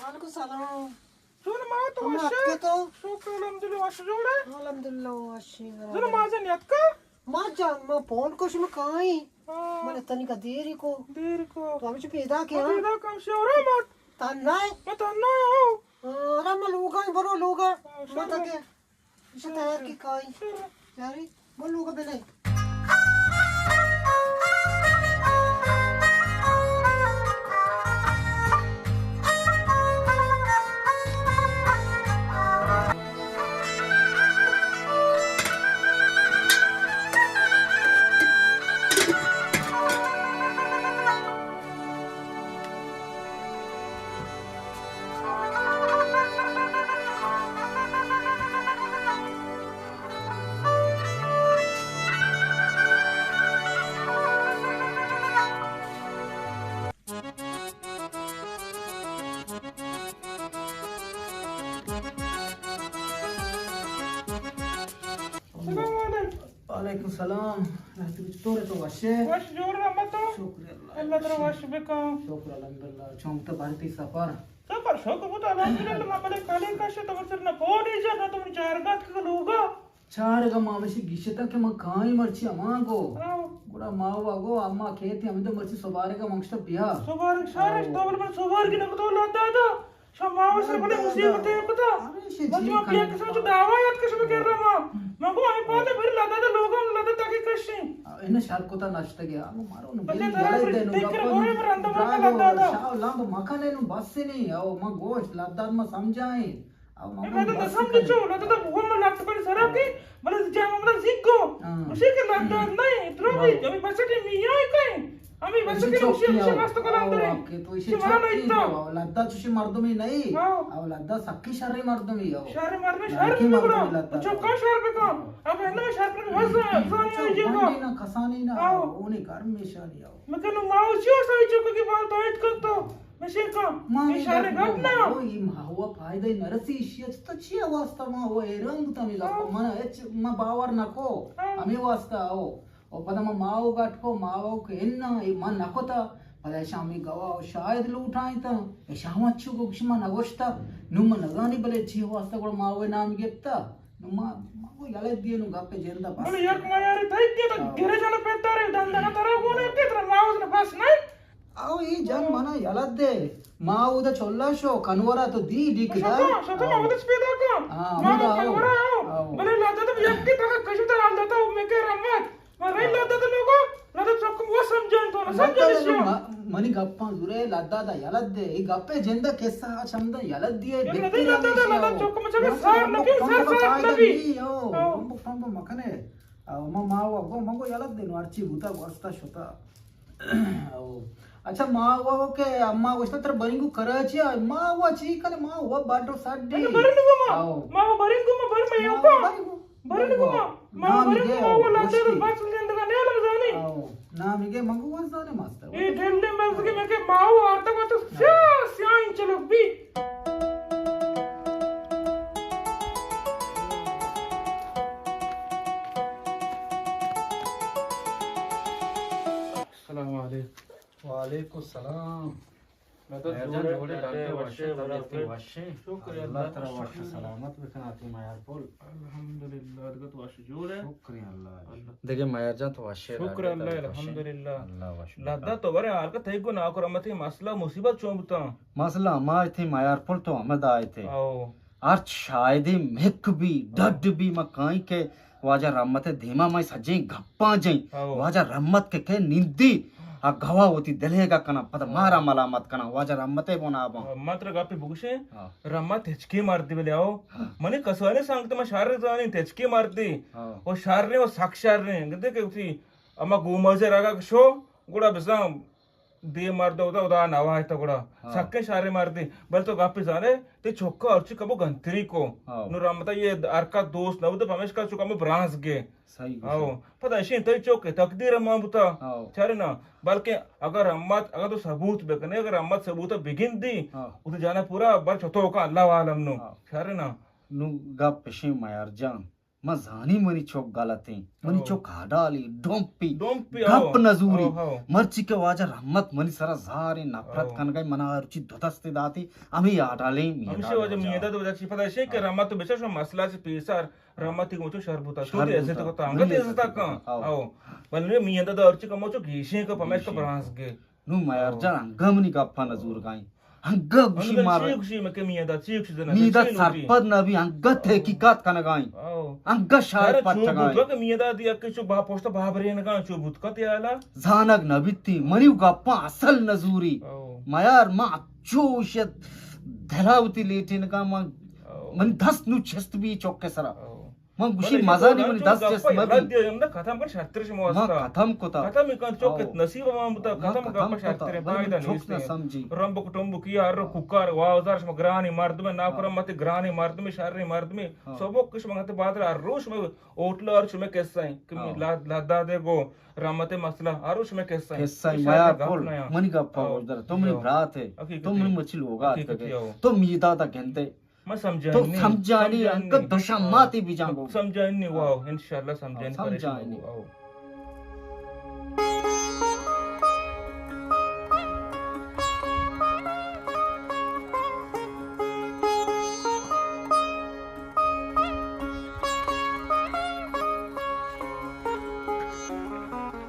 وعلیکم سلام۔ جوڑ ما تو ہم وش؟ اتکے تو؟ شکر الحمدللہ، وش جوڑ ئے؟ الحمدللہ، وش۔ جوڑ ما جان اتکا؟ ما جان، ما فون کو شما کائیں؟ ہاں۔ من تنی کا دیر کو۔ دیر کو۔ تو ہمیں چو پیدا کیا؟ پیدا کم شورا مت۔ تن نہ ہے؟ ما تن نہ ہو۔ ہاں، ارا ما لوگا، برو لوگا۔ ہاں، ما شور تک۔ ایشاں تیار کی کائی۔ یاری، بولو گا بلے۔ السلام علیکم۔ وعلیکم السلام۔ تو چطور ئے؟ تو وش ئے؟ وش جوڑ رحمت ہو۔ شکر اللہ۔ اللہ ترا وش بکن۔ شکر الحمدللہ۔ چون تو بھرتی سفر؟ سفر شوق بوت الحمدللہ۔ ما بلے کالے کش تو سر نہ پوڈی جا نہ تو چار گات کے لوگا۔ چارگا ما ہمشی گیشتاں کہ من کائیں مرچی ہما گو۔ ہاں۔ گڑا ما وا گو، اما کیتی ہمیں تو مرچی سوبارگا من گشتا بیا۔ سوبارگ شارش تو بل من سوبارگی نکتو لدا دا۔ شما وسر بلے مصیبت ہے پتا۔ ہمشی بس جی ما بیا کن۔ کسا چو دعوا یاد کش بکر رہا ما۔ من گو ہمیں پاتے بھر لدا دا لوگا لدا تاکہ کشیں۔ انہیں شر کتا نشتگے، آ، مارو نو بلے بلی دراج یلے دے نو دیکھ گپا گورے نو پر اندر مکا دراج لدا دا۔ شاو لامب مکنے نو بس نہیں، او ما گوشت لدا ما سمجھائیں۔ او ما اے گوشت مدد بس سمجھ کنے۔ چو، لدا دا بہو ما لٹ پر سرا کی، بلے جا ما زیگو۔ ہاں۔ اسے کے لدا نہیں، درو بھی، ہاں۔ ہمیں بچے کے میاں کہیں۔ ہمیں بچے کے چوکی اسے، اسے آؤ۔ واسطے کلام آؤ، درے۔ آؤ، کہ تو اسے شما چوکی نہیں تو۔ آؤ، لدا چوشی مردمی نہیں۔ ہاں۔ او لدا سکی شری مردمی، او۔ شری مردمی، شری مردمی لدا۔ چوکا شر بکن۔ اب ہے نا شر پر بس زانی اچھا، یہ بندی کا۔ نا کسانی نا، ہاں۔ اونی گرم میشانی، او۔ مکن ما چیو سوی چوکا کی بات آیت کن تو۔ مشین کن۔ ما اے شر گپ نا۔ او، اے ما ہوا فائدہ نرسی، ایشی تو چی واسطہ ما ہوا حیران بوتا می گپ۔ ہاں۔ من اچ ما باور نکو۔ ہاں۔ ہمیں واسطہ، او۔ او پدا ما ماو گٹ کو، ماو کہ انا، اے من نکوتا۔ پدا شامی گواہ و شاہد لوٹائیں تا۔ اے شاما چو گوش ما نگوشتا۔ نو من نزانی بلے چی واسطہ گڑا ماو نام گپتا۔ نو ما، ما گو یلہ دیے نو گپ جندا بس۔ بلے یک میارے تئی دیے تو ہاں۔ گرے جانا پیتارے دندا نہ ترا گونے کہ ترا ماوز نہ بس نہیں۔ او اے جان ہاں۔ منا یلہ دے۔ ما اودا چلا شو کنورا تو دی ڈیک دا۔ شتو، شتو او۔ ماوز پیدا کن۔ ہاں، ما اودا او۔ کنورا او۔ او۔ بلے لدا تو یک کی تک کشتا لدا تو میں کے رمت۔ ما رہی لدا تو لوگو، لدا چوک وہ سمجھن تو نہ سمجھن لدا تو۔ ما-، منی گپاں زورے لدا دا یلہ دے۔ اے گپے جندا قصہ چمدا یلہ دیے۔ لدا بہتر لدا ہمیشہ دا لدا او۔ چوک مچا سار نبی، سار سار نبی۔ او، او۔ تم بک تم بک مکنے۔ او، ما، ما و گو، ما گو یلہ دے نو ہرچی بوتا گوستا شتا۔ او۔ اچھا، ما و کہ اما گوشتا تر برنگو کراچی آ، ما و چی کنے، ما و باڈو ساڈی۔ اچھا، برنگو ما۔ او۔ ما و برنگو ما بر میں او کا۔ برنگو۔ برنگو ما۔ ما نام برنگو گے ما او و لاتے گوشتی۔ بس زندگا نیلم زانی۔ او۔ نام گے منگو وزانے ماسٹر۔ اے ڈنڈے مزگی میں کہ ما و آتا کو تو سیا، سیا انچ لوگ بھی۔ السلام علیکم۔ وعلیکم السلام۔ مدد میار جان جوڑے، جوڑے، ڈاکٹر ڈاکٹر وشے، وشے، طبیعت برابر۔ وشے۔ شکر اللہ اللہ، ترا شکر وش اللہ۔ سلامت بکنا تی میار پل۔ الحمدللہ، دگت وش جوڑے۔ شکر اللہ۔ اللہ۔ دیگه میار جان تو وشے، شکر ڈاکٹر اللہ، طبیعت وشے۔ الحمدللہ۔ اللہ وش بکنا۔ لدا تو برے حال کا تئی گو ناکو رحمتی مسئلہ مصیبت چون بتا؟ مسئلہ ما تھی میار پل تو ہمد آئے تھے۔ او۔ ہرچ شاہدی مک بی، ڈڈ بی، ما کائیں کہ واجہ رحمت ء دیما ما سجیں گپاں جیں۔ ہو۔ واجہ رحمت کہ کہ نندی، آ گواہ وتی دلے گا کناں، پدا مارا ملامت کناں، واجہ رحمت ء بنا باں۔ ہاں، من ترا گپے بگوشیں، ہاں۔ رحمت ہچکے مردی بلے آؤ۔ ہاں۔ منی کسانی سنگت ما شر زانیں، ہچکے مردی۔ ہاں۔ او شریں او سک شریں، گندے کہ وتی اما گومازے رگا شو، گڑا بزاں دے مرد اودا، اودا نواہتا گڑا۔ ہاں۔ سکیں شریں مردے، بل تو گپے زانے، تے چکا ہرچی کبو گنتری کو۔ ہاں۔ نو رحمتا یہ حرکت دوست نہ بوتا، پمیشکا چکا میں برانز گے۔ صحیح گوشے۔ ہاں۔ پدا اشیں تئی چوک تقدیر مان بوتا۔ ہاں۔ چارے نا، بلکہ اگر رحمت، اگر تو ثبوت بکنے، اگر رحمت ثبوت بگندی، ہاں۔ او تو جانا پورا بر چتو کا اللہ عالم نو۔ ہاں۔ چارے نا۔ نو گپ اشیں میار جان۔ من زانی منی چک غلطیں، منی او۔ چک ہڈالی، ڈمپی، ڈمپی، گپ او۔ نزوری۔ او، او۔ مرچی کہ واجہ رحمت منی سرا زاریں نفرت او۔ کنگا، منا ہرچی دو دستے داتی، ہمیں ہڈالیں میاں ہمشی واجہ میاں داد۔ داد واجہ چی پتہ شے کہ او۔ رحمت تو بچا شو مسئلہ چی پیسر، رحمت کو تو شر بوتا، تو شر دے عزت بوتا۔ کو تانگت منی عزت عزت کا۔ کو۔ او۔ او۔ بل نے میاں داد اور چی کمو چو گیشیں کو پمیش کو برانس گے۔ نو میار جان، انگا منی گپا نزورگائیں۔ انگا گوشی انگا مار۔ چی گوشی مکہ میاں داد، چی گوشی زنا، میاں داد چی لوٹی؟ سرپد نہ بی، انگا تحقیقات کنگائیں۔ او۔ انگا شاید یار، چو پچگائیں۔ بوتگا کہ میاں داد یک چو با پشت بابرینگا چو بوتگا تی حالا۔ زانگ نہ بیتی، منی گپا اصل نزوری۔ او۔ میار ما چو شت دلاوتی لیٹینگا ما، او۔ من دست نو چست بی چوک سرا۔ او۔ من گوشی بلے مزانی تو منی دست چست مبی۔ رد دے، ہمدا ختم کن، شرتر شما ما واسطہ۔ ختم کتا۔ ختم کن، چوک او۔ نصیب ما بوتا، ما ختم ختم کن، کتا۔ شرتر بلے فائدہ من چوک نیست۔ نہ سمجھی۔ رمبک ٹمبکی ہر رو کوکار، واوزار شما گرانی مردم، ناکرم مت گرانی مردم، شر مردم۔ او۔ سبک شما ہتے بادر ہر روز شما ہوٹل ہر شما قصہ ہیں کہ او۔ لا-، لدا دے گو رحمت مسئلہ ہر روز شما قصہ ہیں۔ قصہ ہیں، میار پل، منی گپا او۔ گوش در، تو منی او۔ برات ہے، حقیقت تو منی ہے۔ مچی لوگا حقیقت آتکگے۔ ہے، او۔ تو میدادا گندے۔ ما سمجھانی تو نہیں، سمجھانی سمجھانی انکہ نہیں۔ دشمن ہاں۔ ماتی بھی جانگو۔ سمجھانی نہیں، واو، انشاءاللہ سمجھانی ہاں، پریشان سمجھانی۔ ہو، واو۔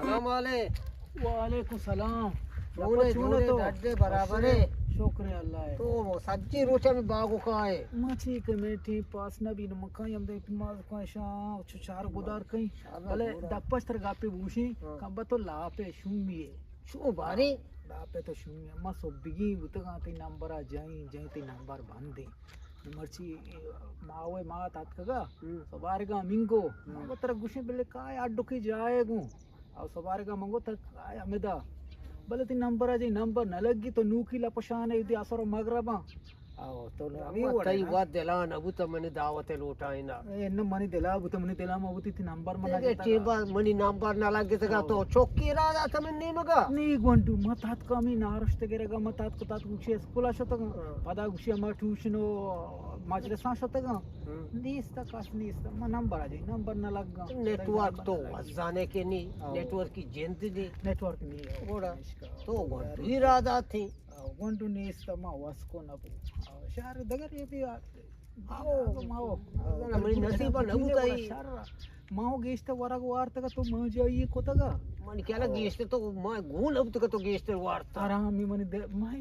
سلام علیکم۔ وعلیکم سلام۔ چون ئے، چون ئے، تو؟ ڈڈ ئے، برابر ئے؟ شکر اللہ ئے۔ تو سجی روچ ہمے باغ ءَ کائے؟ ما چی کہ مئے ٹیم پاس نہ بی، نو من کائیں ہمدے پیماز کائیں شاں، چو چار گدار کائیں۔ بلے دپش تر گپے بوشیں، ہاں۔ کمبا تو لاپے شومی ئے۔ شو باری؟ لاپے تو شومی ئے۔ ما سبگی بوتگاں تئی نمبر ءَ جائیں، جائیں تئی نمبر بندیں۔ مرچی ماوے ما تاتکگا، ہم۔ سبارگا منگو۔ ہم۔ ما ترا گوشیں بلے کائے اڈکی جائے گوں۔ او سبارگا من گو تک آیا ہمدا۔ بلے تئی نمبر ءَ جی نمبر نہ لگی تو نوکی لپشان ئے دی اسر و مغرباں۔ او تو نہ ہمے وڑ تئی نا۔ وت دلا نہ بوت منی دعوت لوٹائینا۔ اے نہ منی دلا بوت، منی دلا ما بوتی تئی نمبر من دیگہ نہ ٹیبا منی نمبر نہ لگتگا او۔ تو چوکی را دات من نیمگا۔ نی گونڈو ما تات کمی نارشت گرگا ما تات کو تات گوشی اسکولا شتگا۔ ہاں۔ پدا گوشی ما ٹیوشن و مجلساں شتگا۔ ہم۔ نیست کس نیست، ما نمبر ءَ جی نمبر نہ لگا۔ نیٹورک تو وزانے کہ نی، او۔ نیٹورک کی جند نی۔ نیٹورک نی، او۔ گڑا تو گونڈو را داتی۔ او، گونڈو نیست، ما وس کو نبو۔ او، شہر دگر یہ بھی آ-، آو، ما او۔ منی نصیب نہ بوتا ای۔ شہر ما او گیشت ورگ وارتگا تو ما جائی کتگا۔ من کیا او۔ گیشت تو ما گون اب تک تو گیشت وارتا۔ آرامی منی دل، ما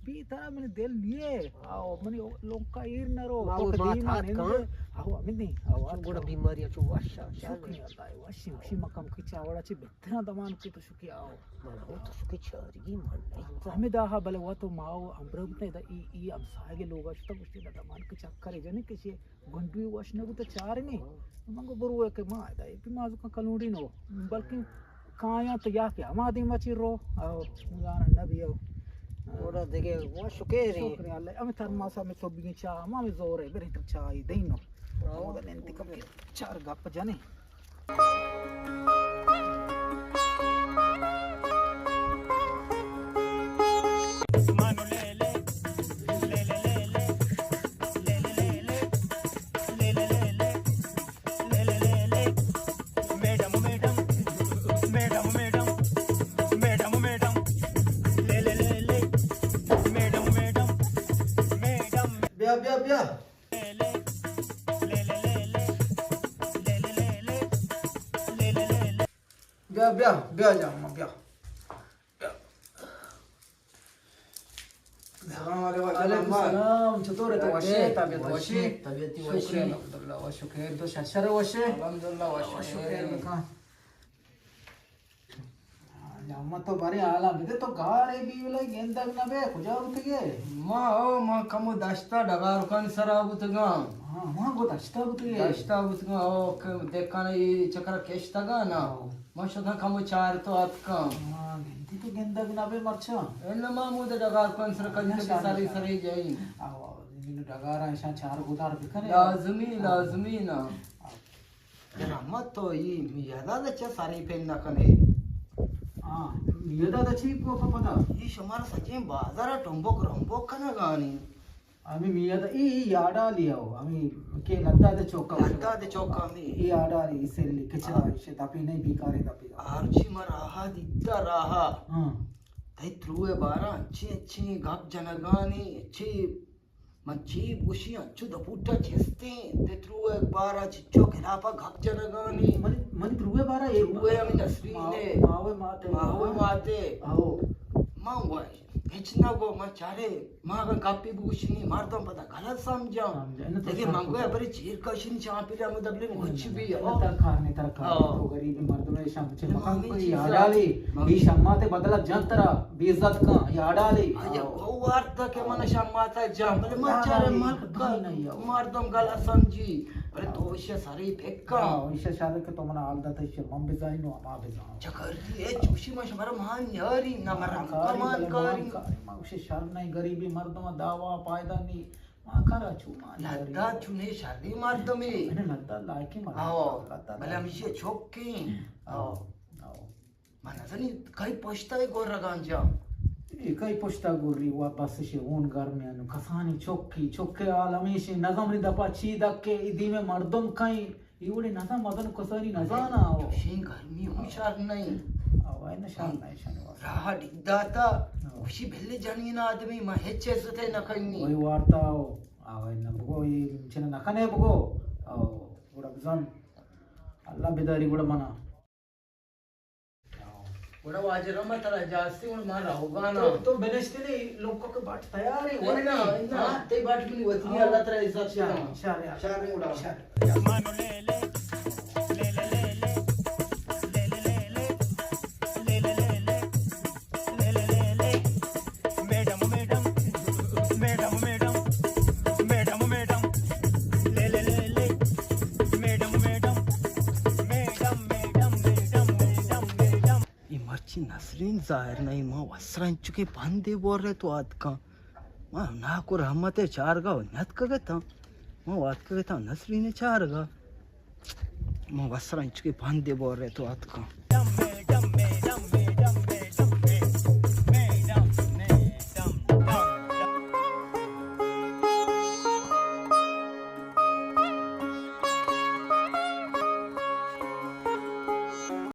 بی ترا منی دل نیے۔ آو، منی لونکا ایر نہ رو۔ ما تو وہ کدی ما ما تھات نندے۔ کان۔ آو، ہمیں نہیں۔ آو، آو۔ گوڑا بیماری اچو واشا۔ شکر اللہ، واشی، واشی مکم کی چاوڑا چی بہترین دمان کی تو شکی آو۔ من آو تو شکی چارگی من نہیں۔ آو، ہمیں دا ہا بلے وہ تو ما او امبرو بتنے دا ای، ای ہمسایگے لوگا شتا گوشتی دا دمان کی چکر جنے کسی گونڈوی وش نہ بوت چارمی۔ من گو برو کہ ما ادا اے پیمازکاں کلونڈی نو، بلکیں کایاں تو یا کہ ہما دیما چی رو، او زاناں نہ بیو۔ گڑا دگہ وش کیری۔ شکر اللہ، ہمیں تھرماس ہمیں سبگیں چاہ، ہما ہمیں زور ہے، بریں تو چاہی دینو۔ او۔ ہمودا نندی کم چار گپ جنیں۔ بیا، بیا، بیا۔ بیا، بیا، بیا جان، بیا۔ السلام علیکم۔ وعلیکم السلام۔ چطور ئے تو؟ وش ئے؟ طبیعت وش ئے؟ طبیعت وش ئے؟ شکر الحمدللہ، وش ئے۔ تو شر شر وش ئے؟ الحمدللہ، وش ئے۔ شکر بکن۔ ہاں، ما تو بارے حالا بدے، تو گار ئے بی ولے گندگ نہ بے، کجا بوتگے؟ ما، او، ما کمو دشتا ڈگارکان سرا بوتگاں۔ ہاں، ما گو دشتا بوتگے۔ دشتا بوتگاں، او، ک-، دکان ای چکر کشتگاں نا۔ ہاں۔ ما شتاں کمو چار تو اتکاں۔ ہاں، گندی تو گندگ نہ بے مرچاں۔ الا ما مود ڈگارکان سرا کدی کدی سری سری جائیں۔ آو، آو، ڈگار ایشاں چار گدار بکنے۔ لازمی، لازمی نا۔ جناب، ما تو ای میداد چہ سری پین نہ کنے۔ ہاں، میداد چی کو پدا؟ ای شمار سچیں بازار ٹمبک رمبک کنگانی۔ ہمیں میاد، ای، ای آڈالی ہو، ہمیں کہ لداد چوکا۔ لداد چوکا ہمیں۔ ای آڈالی، ای سیلی، کچرا، ہاں۔ ایشی دپی نہیں، بیکاری دپی۔ آرچی ما راہا دیتا راہا۔ ہاں۔ تئی تروئے بارا اچھی اچھی گپ جنگانی، اچھی من چی گوشی، انچو دپوٹا چستیں، تئی تروئے بارا چچو خلافا گپ جنگانی۔ من، من تروئے بارا اے تروئے ہمیں نسرین ماو-، ہے۔ ماوے ماتے۔ ماوے ماتے۔ او۔ من گوش، ہچ نہ گو، من چارے، من اگر گپی بگوشنی، مردم پدا غلط سمجھا۔ سمجھا۔ انت تو دیکھے، سمجھا۔ من گویا برے چیر کشنی چاپی لے، ہمیں دبلے مچ بھی ہے۔ انت ترکار نہیں، ترکار۔ ہاں۔ تو غریب مردم ہے، شم چھ مکان ہمیں کوئی چیز آڈالی، ہے۔ ہمیں یہ شمات بدلت جنترا، بے عزت کن، یہ آڈالی۔ آ، یہ او۔ گو وارتا کہ من شماتا جان، بلے من چارے ملک کا نہیں، نہیں، او۔ مردم غلط سمجھی، بلے تو اسے ساری پھکا۔ ہاں، اسے شاید کہ تو من حال داتا، اسے من بزائی نو، ہما بزائی۔ چکر دی، اے چوشی ما شمارا مان نیاری، نہ مرا مان کاری، کمان بلے کاری۔ مان کاری، ما گوشے شر نہیں، غریبی مردم دعوا پائدہ نہیں، ما کرا چو مان نیاری۔ لداد چونے شری مردمی۔ انا لداد لائقی مردم۔ آو، لداد بلے لائقی۔ ہمیشی چوکیں۔ آو، آو۔ آو۔ ما نزانی کئی پشتا اے گورگان جا۔ اے کئی پشتا گوری، وا بس شے اون گرمی انو، کسانی چوکی، چوکے حال ہمیشی، نزم نی دپا چی دکے، ای دیمے مردم کئی۔ ای وڑے نزان مزن کسانی نزان آ، او۔ چوشیں گرمی ہم شر نہیں۔ آ، وای نہ شر نہیں، شر نہیں۔ راہ ڈیک داتا، ہاں۔ گوشی بھلے جنین آدمی، ما ہچ عزت نہ کنی۔ وای وارتا، او۔ آ، وای نہ بگو، ای چنہ نہ کنے بگو۔ او، گڑا بزن۔ اللہ بداری گڑا منا۔ گڑا واجہ رحمت اللہ جاستی، گڑا ما روگانا۔ تو، تو بنشتنی لوکو کے باٹ تیار ہے، نہیں، ورنہ؟ نہیں، نہیں۔ ہاں؟ تے باٹ منی وطنی، ہاں۔ اللہ ترا عزت شر، دے۔ شر، یار۔ شر نہیں اڑا۔ شر۔ اے مرچی نسرین ظاہر نہیں، ما وسرا انچو کہ پندے بورے تو آتکاں۔ ما ناکو رحمت چارگا و نیتکگتاں۔ ما واتکگتاں نسرین چارگا۔ ما وسرا انچو کہ پندے بورے تو آتکاں۔